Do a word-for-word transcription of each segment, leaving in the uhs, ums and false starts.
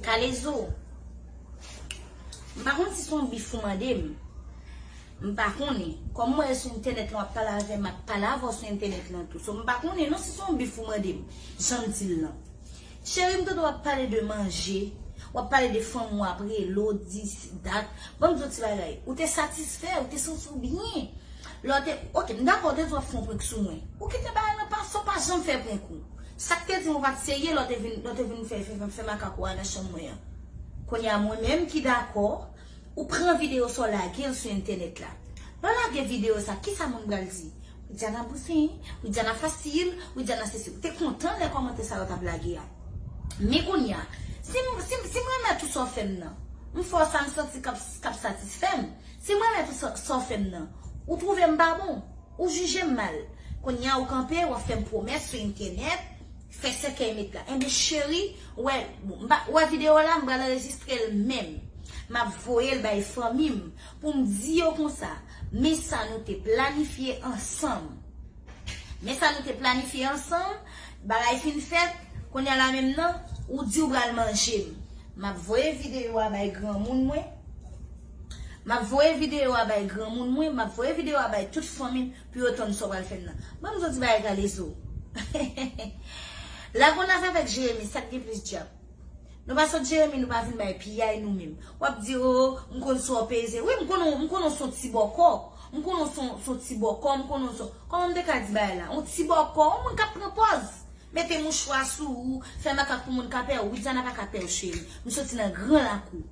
Kalezo, m pa konn si se yon bif ou mande m. M pa konnen. Kòm m wè sou entènèt lan w ap pale avè m, m ap pale avè w sou entènèt lan tou. So, m pa konnen non si se yon bif ou mande m. Jan m di l lan. Cheri, m tande w ap pale de manje, w ap pale de fanm w ap rele w, dis, dat. Ban m di w ti bagay. Ou te satisfè, ou te santi w byen. Lè w te, ok, m dakò, w te di w ap fè yon prank sou mwen. Ou kite bagay lan pase, w pa janm fè prank ou. Sa k te di m ou pa t serye, lè w te vin, lè w te vin fè, fè, fè, fè makak ou a nan chanm mwen an. Kounye a, mwen menm ki dakò, ou pran videyo sa w lage l sou entènèt la. Lè w lage videyo sa, kisa moun pral di? Widiana bouzen, Widiana fasil, Widiana sesi. Ou te kontan lè kòmantè sa yo t ap lage a. Men kounye a, si m, si, m- si m renmen tout sa w fè m nan, m fè w sa m santi k ap, k ap satisfè m. Si m renmen tout sa, sa w fè m nan, ou twouve m pa bon, ou jije m mal. Kounye a ou kanpe, w ap fè m pwomès sou entènèt, fè sèkèy met la. Enben cheri, ou wè, m pa- ou wè videyo la, m pral anrejistre l menm. M ap voye l bay fanmi m pou m di yo konsa, men sa nou te planifye ansanm. Men sa nou te planifye ansanm, bagay fin fèt, kounye a la menm nan, ou di w pral manje m. M ap voye videyo a bay granmoun mwen. M ap voye videyo a bay granmoun mwen, m ap voye videyo a bay tout fanmi m pou yo tann sa w pral fè m nan. Ban m di w ti bagay Kalezo. Lagonav avèk Jeremi, sa k gen plis djab? Nou pa sot Jeremi, nou pa vin bay piyay nou menm. W ap di, o, m konn sa w peze. Wi, m konnen, m konnen w se yon ti bòkò. M konnen w se yon, se yon ti bòkò, m konnen w se yon, kòman m te ka di bagay la? Yon ti bòkò, yon moun k ap pran pòz. Mete mouchwa sou ou, fè makak pou moun ka pè w. Widiana pa ka pè w, cheri. M soti nan gran lakou.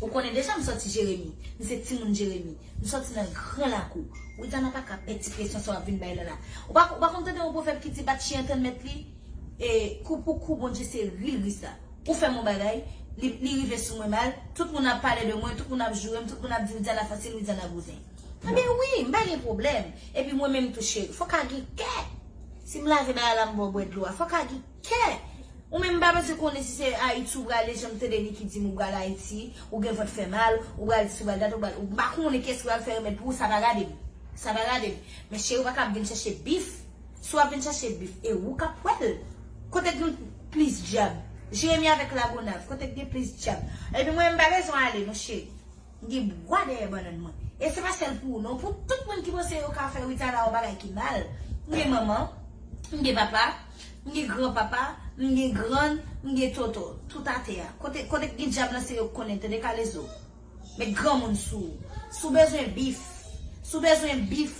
Ou konnen deja m sòti Jeremi. M se timoun Jeremi. M sòti nan gran lakou. Widiana pa ka pè ti presyon sa w ap vin bay la la. Ou pa, ou pa konn tande yon pwovèb ki di bat chyen tann mèt li? E, kou pou kou, Bondye se ri l ri sa. Ou fè m yon bagay, li, li rive sou mwen mal, tout moun ap pale de mwen, tout moun ap joure m, tout moun ap di Widiana fasil, Widiana bouzen. Ebyen wi, m pa gen pwoblèm. Epi mwen menm tou cheri, fò w ka gen kè. Si m lave bagay la, m ba w bwè dlo a, fò w ka gen kè. Ou menm m pa bezwen konnen si se Ayiti ou prale, jan m tande Niki di m ou pral Ayiti, ou gen vant fè mal, ou pral dis, ou pral dat, ou pral, ou m pa konnen kiyès ki pral fè remèd pou ou, sa pa gade m. Sa pa gade m. Men cheri, ou pa ka ap vin chèche bif. Si w ap vin chèche bif, e ou k ap wè l. Kote k gen plis djab? Jeremi avèk Lagonav, kote k gen plis djab? Epi mwen, m pa bezwen ale non cheri. M gen bwa dèyè bannann mwen. E se pa sèl pou ou non, pou tout moun ki panse yo ka fè Widiana yon bagay ki mal. M gen manman, m gen papa, m gen granpapa, m gen grann, m gen tonton, tout atè a. Kote, kote k gen djab lan se yo k konnen, tande Kalezo. Met granmoun sou ou. Si w bezwen bif, si w bezwen bif,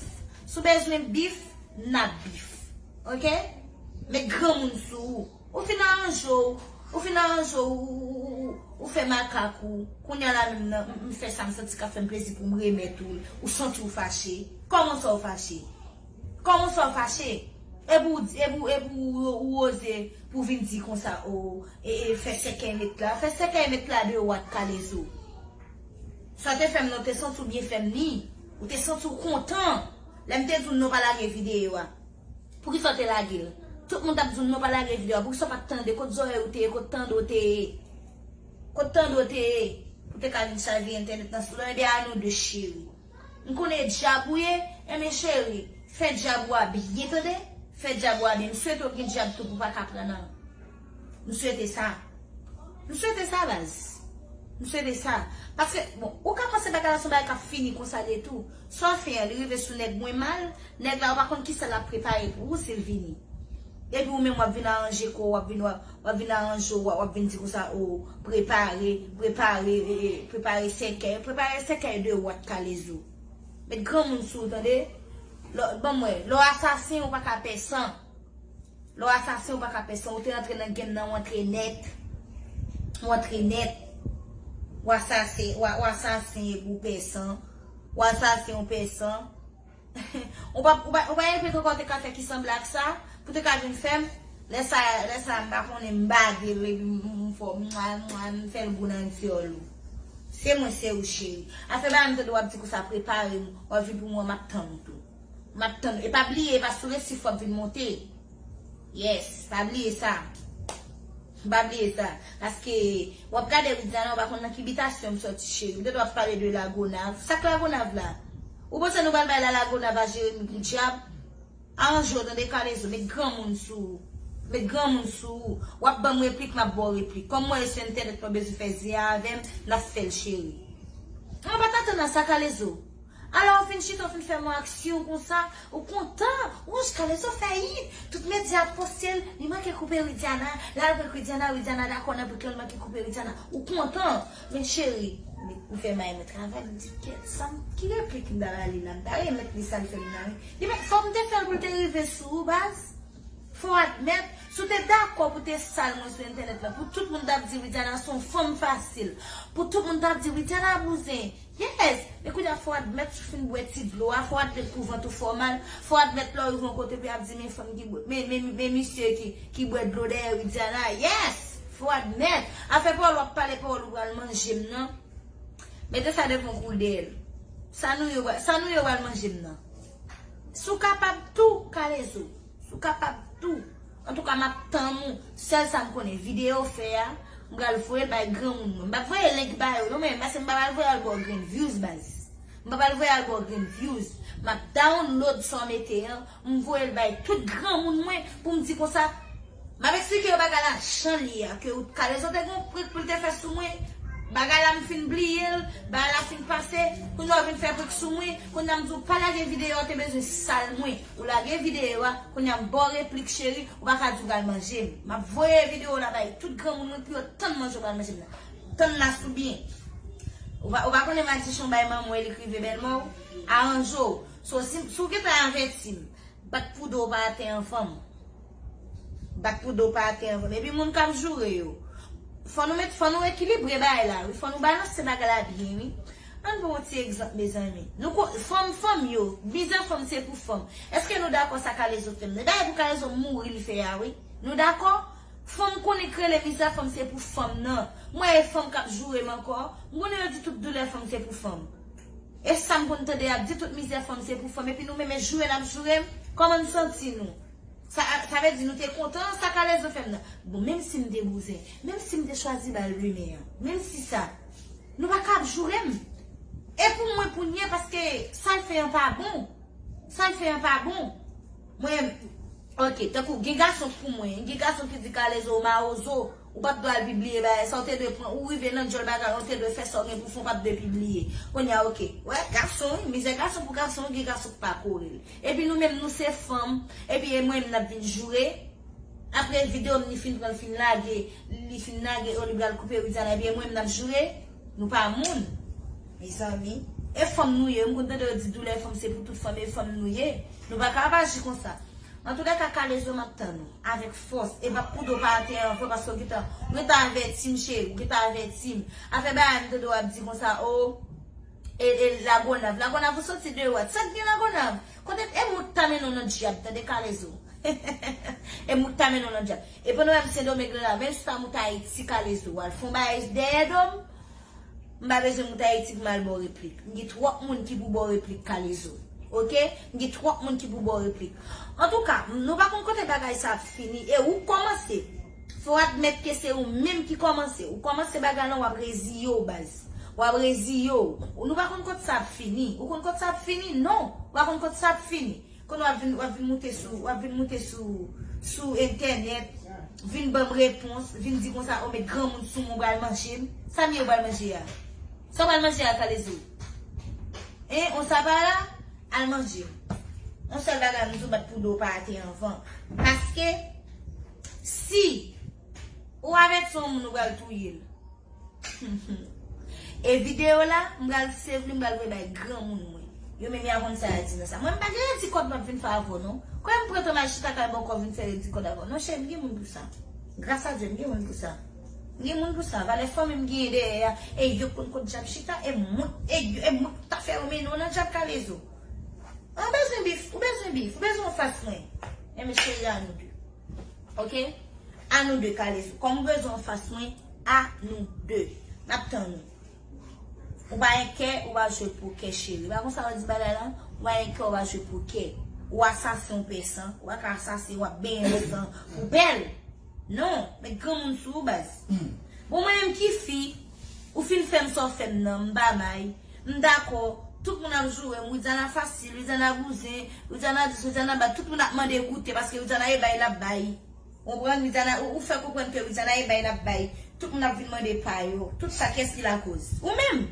si w bezwen bif, n ap bif. Ok? Met granmoun sou ou. Ou fin aranje w, ou fin aranje w, ou, ou, ou, ou, ou fè makak ou. Kounye a la menm nan, m, m fè sa m santi k ap fè m plezi pou m remèt ou l. Ou santi w fache. Kòman sa w fache? Kòman sa w fache? Epi w di, epi w, epi w, ou oze pou w vin di konsa, o, e, e, fè sèkèy met la. Fè sèkèy met la de wat Kalezo. Sa w te fè m nan, w te santi w byen fè m ni. Ou te santi w kontan. Lè m te di w non pa lage videyo a. Poukisa w te lage l? Tout moun t ap di w non pa lage videyo a. Poukisa w pa t tande? Kot zòrèy ou te ye? Kot tande w te ye? Kot tande w te ye? Pou te ka vin chaje entènèt nan sou lan, ebyen a nou de cheri. M konnen djab ou ye, enben cheri, fè djab ou a byen tande, fè djab ou a byen. M swete w gen djab tou pou w pa ka pran nan. M swete sa. M swete sa, baz. M swete sa. Paske, bon, ou ka panse bagay la se yon bagay k ap fini konsa de tou. Sa w fè an, li rive sou nèg mwen mal, nèg la ou pa konn kisa l ap prepare pou ou si l vini. Epi ou menm w ap vin aranje kò w, w ap vin, w ap, w ap vin aranje w, w ap, w ap vin di konsa, o, prepare, prepare, e, e, prepare sèkèy, prepare sèkèy de wat Kalezo. Met granmoun sou ou, tande? Lè, ban m wè, lè w asasen, ou pa ka pè san. Lè w asasen, ou pa ka pè san. Ou te antre nan game nan, w antre nèt. W antre nèt. W asasen, w a- w asasen epi w pè san. W asasen, w pè san. Ou pa, ou pa, ou pa repete ankò, w te ka fè ki sanble ak sa, pou te ka vin fè m. Lè sa, lè sa, m pa konnen, m bade l, epi m, m, m fè w, mwa, mwa, m fè l gou nan dyòl ou. Se mwen, se ou, cheri. Afè bagay m tande w ap di konsa, prepare m, w ap vin pou mwen, m ap tann ou tou. M ap tann ou. E pa bliye, e pa sou resif w ap vin monte. Yes, pa bliye sa. Pa bliye sa. Paske w ap gade Widiana, ou pa konn nan ki bitasyon m sòti, cheri. M te dwe ap pale de Lagonav. Sa k Lagonav la? Ou panse nou pral bay la Lagonav a Jeremi pou dyab? Aranje w, tande, Kalezo, met granmoun sou ou. Met granmoun sou ou. W ap ban m replik, m ap ba w replik. Kòm mwen sou entènèt, mwen bezwen fè zen avè m, n ap fè l, cheri. Mwen pa t atann a sa, Kalezo. Alò, ou fin chita, ou fin fè mwen aksyon konsa, ou kontan. Ou wè Kalezo fè hit. Tout medya ap poste l, li manke koupe Widiana. L al prank Widiana, Widiana dakò nan prank lan, li manke koupe Widiana. Ou kontan. Men cheri, ou fè may mwen travay, m di, kèt, sa m, ki replik m ta ba li la? M ta remèt li sa l fè m nan, wi. Li men, fò m te fè l pou l te rive sou ou, baz. Fò w admèt, si w te dakò pou te sal mwen sou entènèt la, pou tout moun t ap di Widiana se yon fanm fasil, pou tout moun t ap di Widiana bouzen, yes, men kounye a fò w admèt si w fin bwè ti dlo a, fò w admèt pou vant ou fè w mal, fò w admèt lè w rive yon kote pou y ap di men fanm ki bwè, men, men, men misye ki, ki bwè dlo dèyè Widiana, yes, fò w admèt. Afè pawòl w ap pale, pawòl ou pral manje m nan. Mete sa devan w kou dèyè l. Sa nou ye, sa nou ye w al manje m nan. Si w kapab tou, Kalezo. Si w kapab tou. Antouka, m ap tann ou. Sèl sa m konnen, videyo w fè a, m pral voye l bay granmoun mwen. M p ap voye link ba yo, non, men, paske m pa pral voye al ba w grenn views, baz. M pa pral voye al ba w grenn views. M ap download sa w mete an, m voye l bay tout granmoun mwen pou m di konsa, m ap eksplike yo bagay la jan l ye a, ke Kalezo te gen yon prank pou l te fè sou mwen, bagay la m fin bliye l, bagay la fin pase, kounye a w vin fè prank sou mwen, kounye a m di w pa lage videyo a, w te bezwen sal mwen, ou lage videyo a, kounye a m ba w replik cheri, ou pa ka di w pral manje m. M ap voye videyo la bay tout granmoun mwen pou yo tann manje w pral manje m nan. Tann la sou byen. Ou pa, ou pa konnen madichon bay manman w e li k rive bèlmè w? Aranje w. So, si, si w gentan avèti m, bat pou do w pa atè anvan m. Bat pou do w pa atè anvan m. Epi moun k ap joure yo. Fò nou met, fò nou ekilibre bagay la, wi. Fò nou balanse bagay la byen, wi. Ann pran yon ti egzanp, mezanmi. Nou ko, fanm, fanm yo, mizè fanm se pou fanm. Èske nou dakò sa Kalezo fè m nan? Dayè pou Kalezo mouri li fè a, wi. Nou dakò? Fanm konnen k rele mizè fanm se pou fanm nan. Mwen e fanm k ap joure m ankò. M konnen yo di tout doulè fanm se pou fanm. E sa m konn tande y ap di tout mizè fanm se pou fanm. Epi nou menm e joure n ap joure m. Kòman n santi nou? Sa, sa vle di nou te kontan sa Kalezo fè m nan. Bon, menm si m te bouzen, menm si m te chwazi ba l plimen an, menm si sa, nou pa ka ap joure m. E pou mwen pou n ye, paske sa l fè an pa bon. Sa l fè an pa bon. Mwen, ok, tankou gen gason k pou mwen, gen gason ki di Kalezo w mawozo, ou p ap dwe al pibliye bagay sa, ou te dwe pran, ou rive nan djòl bagay, ou te dwe fè sa w gen pou fè, ou p ap dwe pibliye. Kounye a, ok, wè, gason, wi, mizè gason pou gason, gen gason k pa kore l. Epi nou menm, nou se fanm, epi e mwen menm n ap vin joure. Apre videyo m, li fin pran, l fin lage, li fin lage, o li pral koupe Widiana, epi e mwen menm n ap joure. Nou pa moun, mezanmi. E fanm nou ye. M konn tande yo di doulè fanm se pou tout fanm, e fanm nou ye. Nou pa ka ap aji konsa. Antoulèka, Kalezo, m ap tann ou avèk fòs. E m ap pou do pa atè ankò, paske w gentan, w gentan avèti m, cheri, w gentan avèti m. Afè bagay m tande w ap di konsa, o, e, e Lagonav. Lagonav, ou soti de wat? Sa k gen Lagonav? Kote, e mout ta mennen w nan dyab, tande, Kalezo. E mout ta mennen w nan dyab. E pandan w ap Sendomeng la, men sou ta mout Ayiti, Kalezo, w al fè yon bagay dèyè do m. M pa bezwen mout Ayiti pou m al ba w replik. M gen twòp moun ki pou ba w replik, Kalezo. Oke? M gen twòp moun ki pou ba w replik. Antouka, nou pa konn kote bagay sa ap fini. E ou k kòmanse. Fò w admèt ke se ou menm ki kòmanse. Ou kòmanse bagay lan, w ap reziye w, baz. W ap reziye w. Ou, nou pa konn kote sa ap fini. Ou konn kote sa ap fini? Non. Ou pa konn kote sa ap fini. Kounye a w ap vin, w ap vin moute sou, w ap vin moute sou, sou entènèt, vin ban m repons, vin di konsa, o, met granmoun sou mwen, ou pral manje m. Sa m ye, ou pral manje a? Sa w pral manje a, Kalezo? Hein, on sa pa la? Al manje. Yon sèl bagay m di w, bat pou do w pa atè anvan. Paske, si ou avèti yon moun, ou pral touye l. E videyo la, m pral save li, m pral voye bay granmoun mwen. Yo menm y a konn sa y a di nan sa. Mwen, m pa gen redi kòd m ap vin fè avè w, non. Kwè m pran tan m al chita kay bòkò vin fè redi kòd avè w. Non, cheri, m gen moun pou sa. Gras a Dye, m gen moun pou sa. M gen moun pou sa. Valè fanmi m genyen dèyè a. E yo konn kot dyab chita. E mwen, e yo, e mwen ta fè yo mennen w nan dyab, Kalezo. Ou bezwen bif, ou bezwen bif, ou bezwen anfas mwen. Enben, cheri, a nou de. Oke? A nou de, Kalezo. Kòm ou bezwen anfas mwen, a nou de. M ap tann ou. Ou pa gen kè, ou pa jwe pokè, cheri. Pa konsa yo di bagay lan? Ou pa gen kè, ou pa jwe pokè. Ou asasen, ou pè san. Ou pa ka asasen, w ap benyen nan san poubèl. Non, met granmoun sou ou, baz. Bon, mwen menm ki fi, ou fin fè m sa w fè m nan, m pa may. M dakò. Tout moun ap joure m. Widiana fasil, Widiana bouzen, Widiana dis, Widiana bat. Tout moun ap mande goute paske Widiana e bay l ap bay. Ou konprann? Widiana, ou, ou fè konprann ke Widiana e bay l ap bay. Tout moun ap vin mande pa yo. Tout sa, kiyès ki lakoz? Ou menm.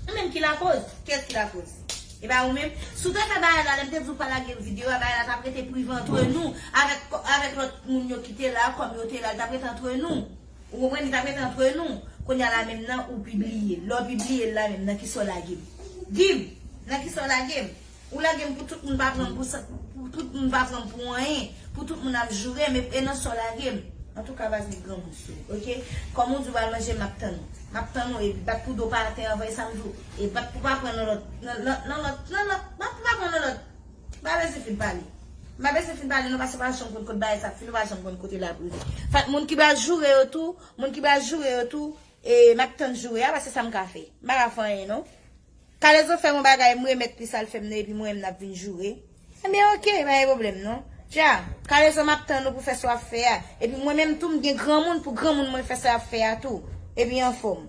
Ou menm ki lakoz. Kiyès ki lakoz? E pa ou menm? Si w te fè bagay la, lè m te di w pa lage videyo a, bagay la t ap rete prive antre nou. Avèk, avèk lòt moun yo ki te la, kòm yo te la, li t ap rete antre nou. Ou konprann? Li t ap rete antre nou. Kounye a la menm nan, ou pibliye l. Lè w pibliye l la menm, nan kisa w lage m? Di m, nan kisa w lage m? Ou lage m pou tout moun pa pran m pou sa, pou tout moun pa pran m pou anyen, pou tout moun ap joure m, e, e nan sa w lage m. Antouka, baz, met granmoun sou ou, oke? Kòm ou di w pral manje, m ap tann ou. M ap tann ou, epi bat pou do pa atè anvan, e sa m di w. E bat pou pa pran nan lòt, nan, nan, nan lòt, nan lòt, bat pou pa pran nan lòt. M pa bezwen fin pale. M pa bezwen fin pale, non, paske w pa janm konn kote bagay sa ap fini, w pa janm konn kote l ap rive. Fèt, moun ki pral joure yo tou, moun ki pral joure yo tou, e, m ap tann joure a, paske sa m ka fè. M pa ka fè anyen, non. Kalezo fè m yon bagay, m remèt li sa l fè m nan, epi mwen menm n ap vin joure. Ebyen, oke, pa gen pwoblèm, non. Dja, Kalezo, m ap tann ou pou fè sa w ap fè a. Epi mwen menm tou, m gen granmoun pou granmoun mwen fè sa y ap fè a tou. Epi anfòm.